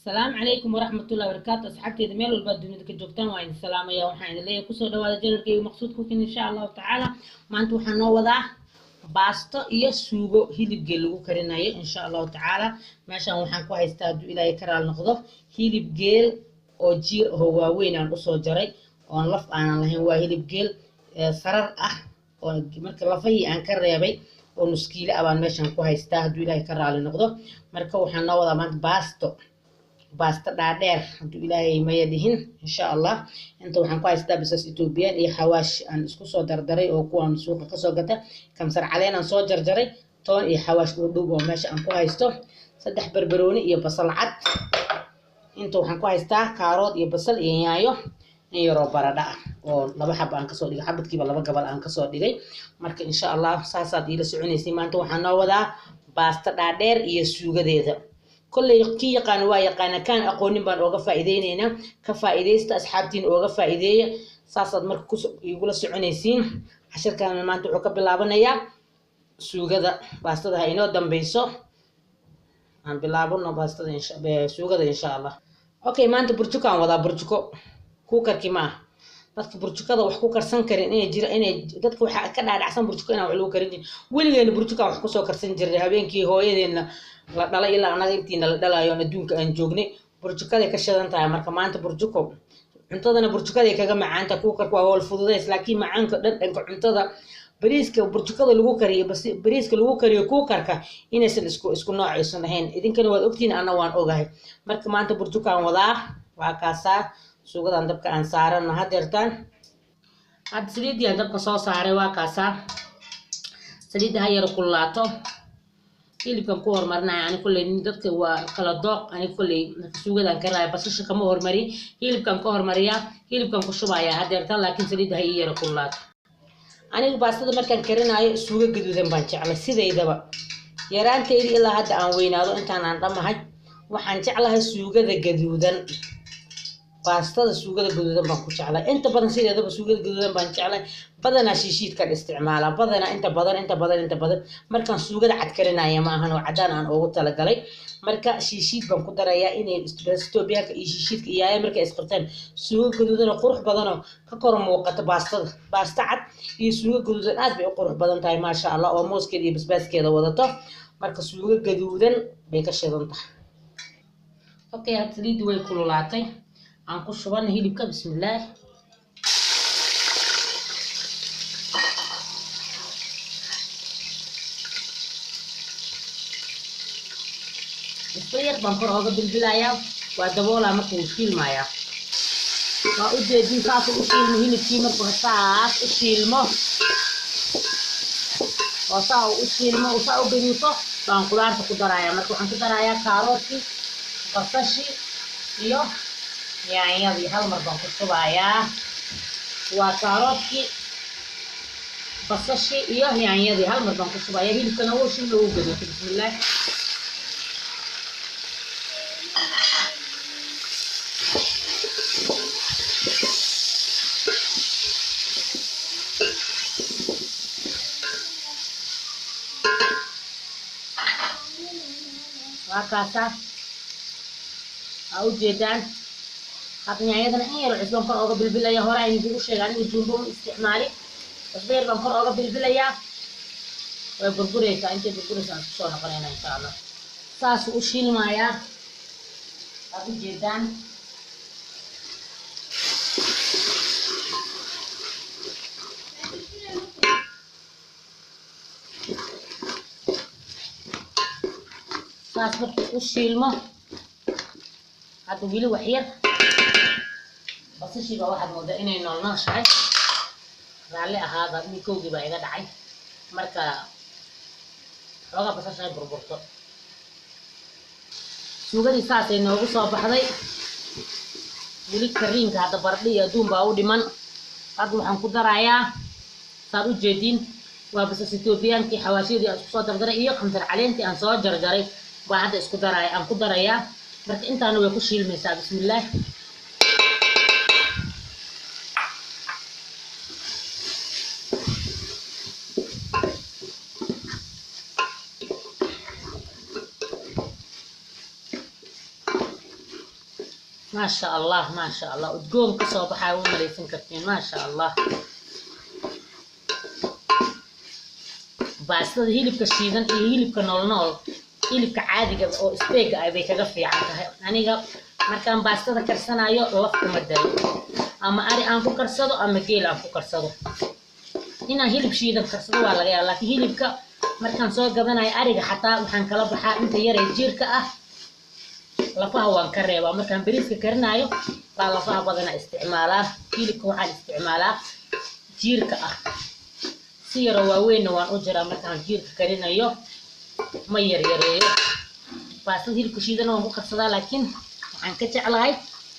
Asalaamu calaykum waraxmatullahi wabarakaatu. Asxaabteyda meel walba dunida ka joogtaan waa idin salaamaya. Waxaan idin leeyahay kusoo dhawaada janalkayga Maqsuud Cooking. Insha Allahu tacaala maanta waxaan noo wadaa baasto iyo suugo hilib geel lagu karinayo, insha Allahu tacaala. Meeshan waxaan ku haystaa, hadduu Ilaahay ka raal noqdo, hilib geel oo jiir oo waaweyn aan usoo jaray oon laf aanan lahayn. Waa hilib geel sarar ah oo marka lafahii aan ka reebay oo nuskiile ah baan meeshan ku haystaa, hadduu Ilaahay ka raali noqdo. Marka waxaan noo wadaa maanta baasto dhaadheer, hadduu Ilaahay maya dhihin, insha Allah. Inta waxaan ku haystaa basas Ethiopian iyo xawaash aan isku soo dardaray oo kuwaan suuqa kasoo gata, kamsar caleen aan soo jarjaray, toon iyo xawaash dhuudhuub oo meesha aan ku haysto, 3 barbarooni iyo basal cad. Inta waxaan ku haystaa kaarood iyo basal iyo yaanyo, in yaroo baradha ah oo 2 xabo aan kasoo dhigay, xabadkiiba 2 gabal aan kasoo dhigay. Marka insha Allah saasaad iila soconaysay. Maanta waxaan noo wadaa baasto dhaadheer iyo suugadeeda. Kolley kii yaqaano waa yaqaana, kaan aqoonin baan ooga faa'iideyneynaa. Ka faa'iideysta, asxaabtiin ooga faa'iideeya. Saasaad marka igula soconaysiin. Cashirkan maanta wuxuu ka bilaabanayaa suugada. Baastada ha inoo dambeyso, aan bilaabano baastada suugada, insha Allah. Okay, maanta burjukaan wadaa, burjuko kuukarki ma ah. Dadka burjukada wax ku karsan karin inay jira, inay dadka waxaa ka dhaadhacsan burjuko inaan wax lagu karin jirin. Weligeena burjukaan wax kusoo karsan jirnay. Habeenkii hooyadeena la dhalay ilaa annaga intiina la dhalayo oon adduunka aan joognay burjukaday ka shidan tahay. Marka maanta burjuko cuntadana burjukaday kaga macaanta. Kuukarka waa howl fududays, laakiin macaanka dhadhanka cuntada bariiska burjukada lagu kariyo, bas bariiska lagu kariyo kuukarka inaysan isku nooc aysan ahayn. Idinkana waad ogtihiin, anna waan ogahay. Marka maanta burjukaan wadaa, waa kaasaa. Suugadan dabka aan saarano hadeertaan. Hadda saliiddii aan dabka soo saaray, waa kaasaa. Saliidda ha yar kululaato. Hilibkan ku horumarinaya ani. Kolley dadka waa kala dooq. Ani kolley marka suugadaan karaya basasha kama hormari, hilibkan ka hormariyaa, hilibkan ku shubayaa hadeertaan, laakiin saliidda ha ii yara kululaato. Aniga baastada markaan karinayo suugo gaduudan baan jeclay sidaydaba. Yaraanteydii ilaa hadda aan weynaado, intaan aan dhamahay, waxaan jeclahay suugada gaduudan. Baastada suugada gaduudan baan ku jeclay inta badan. Sideedaba suugada gaduudan baan jeclay. Badanaa shiishiidkan isticmaalaa badanaa, inta badan inta badan inta badan markaan suugada cad karinaya ma ahan oo cadaan aan ugu talagalay. Marka shiishiid baan ku darayaa inay Etoobiyaanka iyo shiishiidka iyo yaaya markay isqabtaan suugo gaduudan oo qurux badanoo ka kor muuqato baastada. Baasta cad iyo suugo gaduudan aad bay u qurux badan tahay, maasha Allah, oo mooskeeda iyo basbaaskeeda wadato. Marka suugo gaduudan bay ka shidan tahay. Okay, hadda saliidii way kululaatay, aan ku shubana hilibka. Bismillaah. Isla yar baan kor ooga bilbilayaa, waa daboolaa. Marka wuu shiilmayaa, waa u jeedin saasuu u shiilmo hilibkii. Markuu saas u shiilmo oo saa uu u shiilmo oo saa u gaduuto baan qudaarta ku darayaa. Marka waxaan ku darayaa kaaroodkii, basashii iyo yaanyadii, hal mar baan ku shubayaa. Waa kaaroodkii, basashii iyo yaanyadii, hal mar baan ku shubayaa. Hilibkana wuu shiilmo, wuu gaduutay. Bismillaah. Waa kaasaa, aa ujeedaan. Hadda yaanyadana in yar cusbaan kor ooga bilbilaya. Hore ayaan kugu sheegay, aniga jumbo ma isticmaali. Cusbo yar baan kor ooga bilbilayaa, way burbureysaa. Intay burbureysaa aan isku soo noqonayna, insha Allah. Saasuu u shiilmayaa, aad ujeedaan. Saas markuu u shiilmo, hadda weli wax yar basashii baa waxaad moodaa inay noolnooshahay. Raalli ahaada, mikowgii baa iga dhacay. Marka xoogaa basasha ay burburto. Suugadii saasay noogu soo baxday. Weli kariinka hadda baradho iyo adduun baa u dhiman. Hadda waxaan ku darayaa, saad u jeediin, waa basas Etoobiyaankii, xawaashiyadii aan isku soo dardaray iyo kamsar caleentii aan soo jarjaray baan hadda isku daraya, aan ku darayaa. Marka intaana way ku shiilmaysaa. Bismillaah. Maasha Allah, maasha Allah, udgoon kasoo baxaa u malaysan kartiin. Maasha Allah, baastada hilibka shiidan iyo hilibka noolnool, hilibka caadiga oo steega ah bay kaga fiican tahay. Aniga markaan baastada karsanayo laf kuma daro, ama ari aan ku karsado ama geel aan ku karsado. Inaan hilib shiidan karsado waa laga yaaba, laakiin hilibka markaan soo gadanayo ariga xataa waxaan kala baxaa inta yaree jiirka ah, lafaha waan ka reebaa. Markaan bariiska karinayo baa lafaha badana isticmaalaa. Hilibka waxaan isticmaalaa jiirka ah, si yaroo waaweynna waan u jiraa markaan jiirka karinayo, ma yaryareeyo. Baastada hilibka shiidana waan ku karsadaa, laakiin waxaan ka jeclahay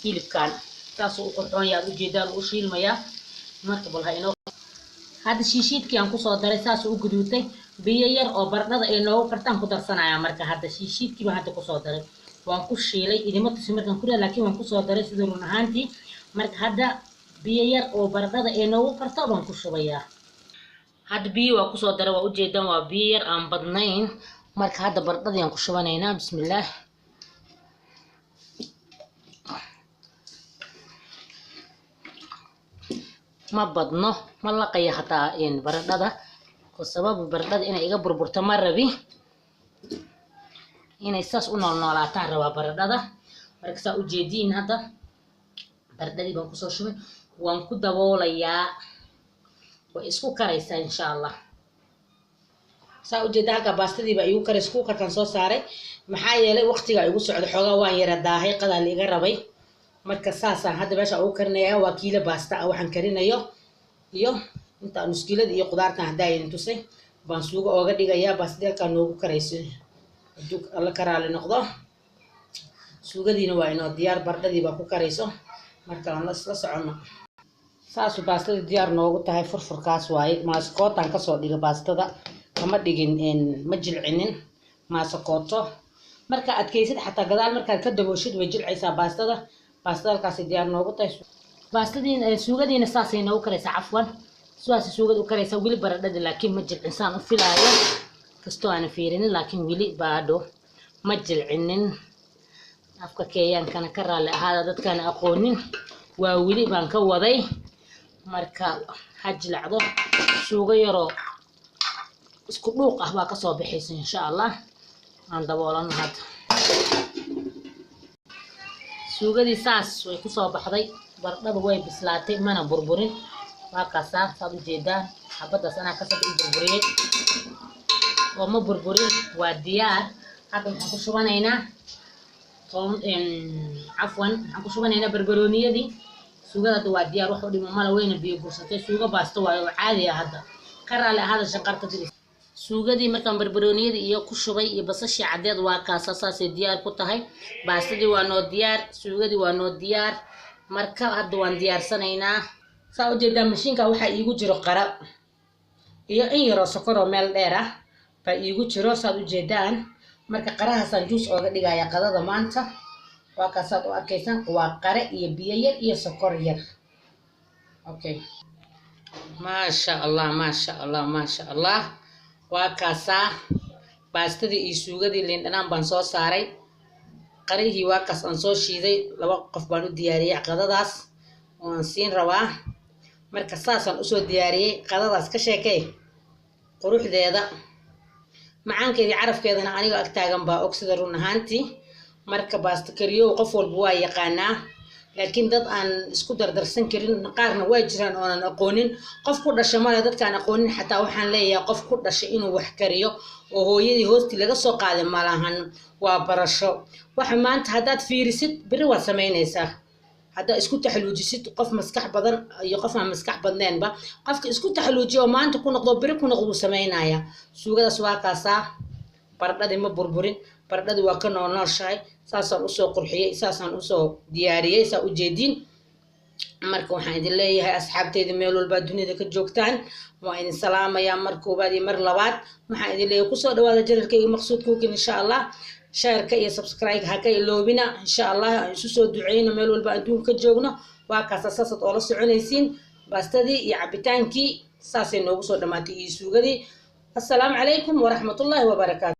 hilibkan. Saasuu u qurxoon yaad ujeedaan u shiilmayaa. Marka bal ha inoo hadda shiishiidkii aan kusoo daray saasuu u guduutay. Biyo yar oo baradhada ay noogu kartaan ku darsanayaa. Marka hadda shiishiidkii baan hadda kusoo daray, waan ku shiilay, idima tusi markaan ku ridaa, laakiin waan kusoo daray sidii run ahaantii. Marka hadda biyo yar oo baradhada ay noogu karto baan ku shubayaa. Hadda biyo waa kusoo daray, waa ujeedaan, waa biyo yar aan badnayn. Marka hadda baradhadii aan ku shubanaynaa. Bismillaah. Ma badno, ma laqaya hataa baradhada, oo sababu baradhada inay iga burburto ma rabi, inay saas u noolnoolaataan rabaa baradhada. Marka saa ujeediin hadda baradhadii baan kusoo shubay, waan ku daboolayaa, way isku karaysaa insha Allah. Saa ujeeda halkaa baastadii baa igu karaysa, kuukarkaan soo saaray, maxaa yeelay waqtigaa igu socda xoogaa, waan yara daahay, qadaa la iga rabay. Marka saasaan hadda meesha ugu karinayaa. Waa kiilo baasta ah waxaan karinayo, iyo inta nuskiilada iyo qudaartan haddaa idin tusay baan suugo ooga dhigayaa. Baastadii halkaa noogu karayso hadduu Alla ka raali noqdo. Suugadiina waa inoo diyaar, baradhadii baa ku karayso. Marka aan isla soconno, saasu baastada diyaar noogu tahay. Furfurkaas waaye, maaskootaan kasoo dhiga baastada, kama dhigin, ma jilcinin maasakooto. Marka adkaysid xataa gadaal markaad ka dabooshid way jilcaysaa baastada. Baastada halkaasay diyaar noogu tahay. Baastadiina suugadiina saasay noogu karaysaa, cafwan, sidaasay suugada u karaysaa. Weli baradhada laakiin ma jilcin saan u filaayo, kastoo aanan fiirinin, laakiin weli baadho ma jilcinin. Afka keeyaankana ka raalli ahaada dadkaan aqoonin, waa weli baan ka waday. Marka ha jilacdo, suugo yaroo isku dhuuq ah baa kasoo baxaysa insha Allah. Aan daboolano hadda. Suugadii saas way kusoo baxday, baradhada way bislaatay, mana burburin. Waa kaasaa saad ujeedaan, xabadaas anaa kasad u burburiyey oo ma burburin, waa diyaar. Hadda waxaan ku shubanaynaa toon, cafwan, waxaan ku shubanaynaa barbarooniyadii. Suugada hadda waa diyaar, wax u dhimo mala, wayna biyo gursatay. Suugo baasto waayo oo caadi ah. Hadda ka raali ahaada shanqarta diris. Suugadii markaan barbarooniyadii iyo ku shubay iyo basashii caddeed, waa kaasa saasay diyaar ku tahay. Baastadii waa noo diyaar, suugadii waa noo diyaar. Marka hadda waan diyaarsanaynaa. Saa ujeedaa mashiinka waxaa iigu jiro qara iyo in yaroo sokor oo meel dheer ah baa iigu jiro, saad ujeedaan. Marka qarahaasaan juus ooga dhigaya qadada maanta. Waa kaasaad u arkaysaan, waa qare iyo biyo yar iyo sokor yar. Okay, maasha Allah, maasha Allah, maasha Allah. Waa kaasaa baastadii iyo suugadii, liin dhanaan baan soo saaray, qarihii waa kaas aan soo shiiday. 2 qof baan u diyaariyey qadadaas oo aan siin rabaa. Marka saasaan usoo diyaariyey qadadaas. Ka sheekey quruxdeeda, macaankeedii, carafkeedana anigoo ag taagan baa og sida run ahaantii. Marka baasto kariyow qof walba waa yaqaanaa, laakiin dad aan isku dardarsan karin qaarna waa jiraan oonan aqoonin. Qof ku dhasha male, dadkaan aqoonin xataa waxaan leeyahay qof ku dhashay inuu wax kariyo oo hooyadii hoostii laga soo qaaday malahan, waa barasho. Waxa maanta haddaad fiirisid beri waad samaynaysaa haddaad isku taxaluujisid. Qof maskax badan iyo qof aan maskax badneenba, qofka isku taxaluujiyo oo maanta ku noqdo beri ku noqdo wuu samaynayaa. Suugadaas waa kaasaa, baradhadii ma burburin, baradhadii waa ka noolnooshahay. Saasaan usoo qurxiyey, saasaan usoo diyaariyey, saa ujeediin. Marka waxaan idin leeyahay asxaabteyda meel walbaa dunida ka joogtaan, waan idin salaamayaa mar koowaad iyo mar labaad. Waxaan idin leeyahay kusoo dhawaada janalkayga Maqsuud Cooking insha Allah. Shareka iyo subscribe ha ka iloobina insha Allah. Aan isu soo duceyno meel walba adduunka ka joogno. Waa kaasa saasaad oola soconaysiin. Baastadii iyo cabitaankii saasay noogu soo dhamaatay iyo suugadii. Assalaamu calaykum waraxmatullaahi wabarakaatu.